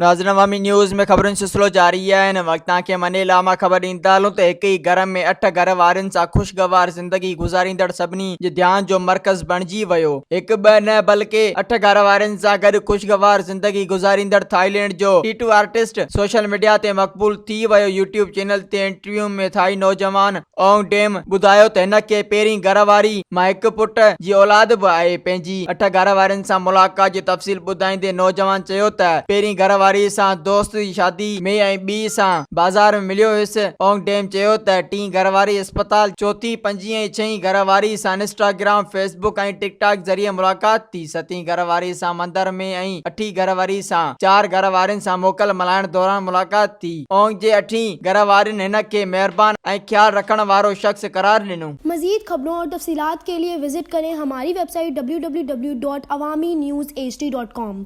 ناظرين عوامي نيوز ۾ خبرن جو سلسلو جاري آهي هن وقت توهان کي منيلا مان خبر ڏيندا هلون ته هڪ ئي گهر ۾ اٺ گهر وارين سان خوشگوار زندگي گذاريندڙ سڀني جي ڌيان جو مرڪز بڻجي ويو هڪ ٻه نه بلڪه اٺ گهر وارين سان گڏ خوشگوار زندگي گذاريندڙ ٿائيلينڊ جو ٽيٽو آرٽسٽ سوشل ميڊيا تي مقبول ٿي ويو يوٽيوب چينل تي انٽرويو ۾ ٿائي نوجوان اونگ ڊيم ٻڌايو ته هن کي پهرين گهر واري مان هڪ پٽ جي اولاد به آهي. پنهنجي اٺ گهر وارين سان ملاقات جو تفصيل ٻڌائيندي نوجوان چيو ته پهرين گهر واري سان دوست جي شادي ۾ ۽ ٻي سان بازار ۾ مليو هيس. اونگ ڊيم چيو ته ٽين گهر واري اسپتال، چوٿين، پنجين ۽ ڇهين گهر واري سان انسٽاگرام، فيس بڪ ۽ ٽڪ ٽاڪ ذريعي ملاقات ٿي. ستين گهر واري سان مندر ۾ ۽ اٺين گهر واري سان چار گهر وارين سان موڪل ملهائڻ دوران ملاقات ٿي. اونگ جي اٺين گهر وارين هن کي مهربان ۽ خيال رکڻ وارو شخص قرار ڏنو. مزيد خبرون اور تفصيلات ڪي ليي وزٽ ڪرين هماري web site www.awamiNewsHD.com.